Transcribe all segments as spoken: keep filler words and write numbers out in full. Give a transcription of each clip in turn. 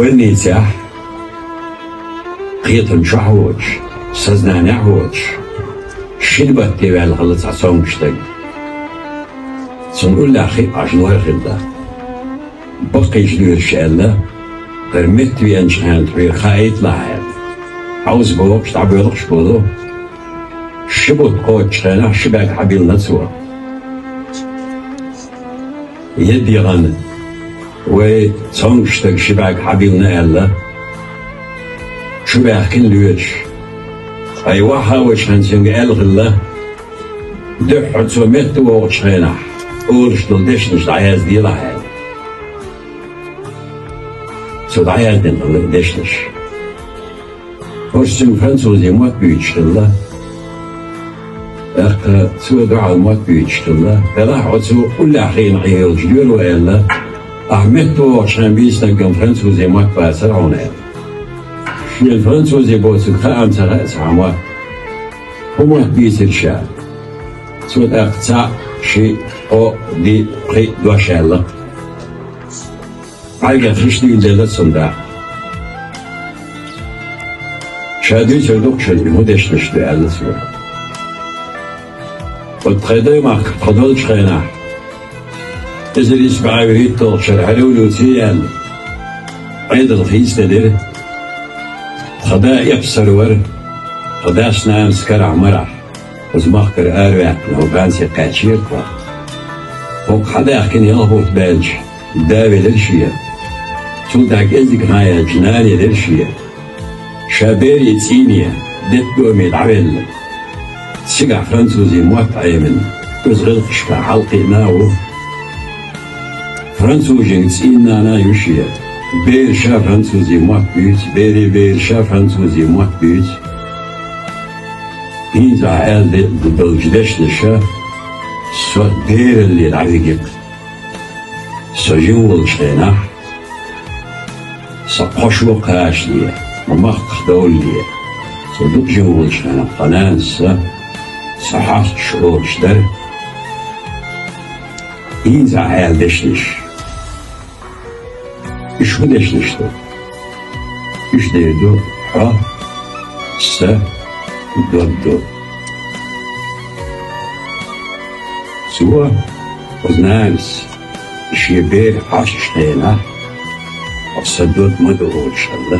Больницехь, кхетам чохь воцуш, сознаниехь воцуш, шина батте ваьлла хилла цхьа цомгуш стаг. Цунна уллехь хиъ Ӏаш нор хилла. Баккхийчу лоьраша аьлла, хӀара метта веанчу хенахь тхоьга хаийталахь аьлла. Хьовса бохуш, дӀабоьлхуш болу, ши бутт кхочучу хенахь ши бӀаьрг хьабиллина цо. Едда яхана, вай цомгуш стаг ши бӀаьрг хьабиллина аьлла, чу баьхкина лоьраша. Ткъа и охьа а вачхьана цуьнга аьлла хилла, дуьххьара цо метта вогӀучу хенахь олуш долу дешнаш дӀаязделахь аьлла. Цо дӀаяздина хилла и дешнаш. ХӀорш цуьнга французийн мотт буьйцуш хилла. ТӀаккха цо дуьхьал мотт буьйцуш хилла. Делахь оцу уллехь хиъна Ӏийолчу лоьро аьлла, ахь метта вогӀучу хенахь бийцинарг-м французийн мотт бацара хьуна аьлла. Шена французийн боцург хаам ца хаьа цхьамма. ХӀун мотт бийцира ша? Цо тӀаккха цхьаъ, шиъ, кхоъ, диъ, пхиъ дош аьлла. Хьайгара хиш дийна делла цунна даккха. Ша дуьйцур ду-кх шуна, хӀун дешнаш ду, аьлла цо. Оцу тхайн даймахкахь тхо долчу хенахь, эзар исс бӀе вуьрхӀитталгӀачу шарахь революци яьлла, Ӏедал хийцаделира. Тхан да эпсар вара, тхан дас-нанас карахь-марахь. Оцу махкара араваьккхина, хӀокху ганце кхаьчнера тхо. ХӀокху хьадаьхкина ялх бутт баьлча, да велира шен. Цул тӀаьхьа кӀеззиг хьан яьлча, нана елира шен. Ша берийн цӀийне, детдоме дӀавелла, цигахь французийн мотт Ӏемина, иза гӀиллакхашкахь хьалакхиъна а ву. Французийн цӀийнан нана а ю шен. Бераша французийн мотт буьйцу, берийн бераша французийн мотт буьйцу. ХӀинца ахь аьлла де-, долчу дешнаша со бералле дӀавигира. Со жима волчу хенахь, сан кхо шо кхачале, ма махках довлале, со дукха жима волчу хенахь тхан нанас сан, сан хьасташ олуш дара. ХӀинца ахь аьлла дешнаш. Уьш хӀун дешнаш ду? Уьш дер ду хьо, са, дог ду. Цо, оцу нанас, шен бер хьасташ хенахь, хьо сан дог ма ду олуш хилла.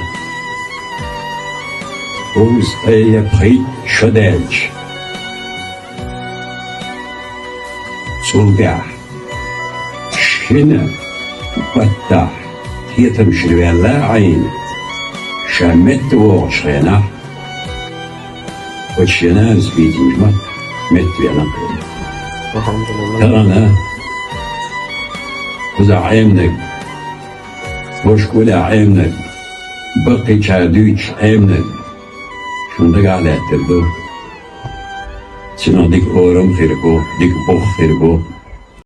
Кхузткъе я пхийтта шо даьлча, цул тӀаьхьа шина баттахь кхетамашна ваьлла Ӏийна, ша метта вогӀучу хенахь, оцу шен нанас бийцинчу маттахь метта веана-кх. Тахана кхузахь Ӏеминарг, хӀорш кӀулехь Ӏеминарг, баккхийчара дуьйцуш Ӏеминарг шуна дагахь лаьттар ду. Цунах дика орам хир бу, дика бух хир бу,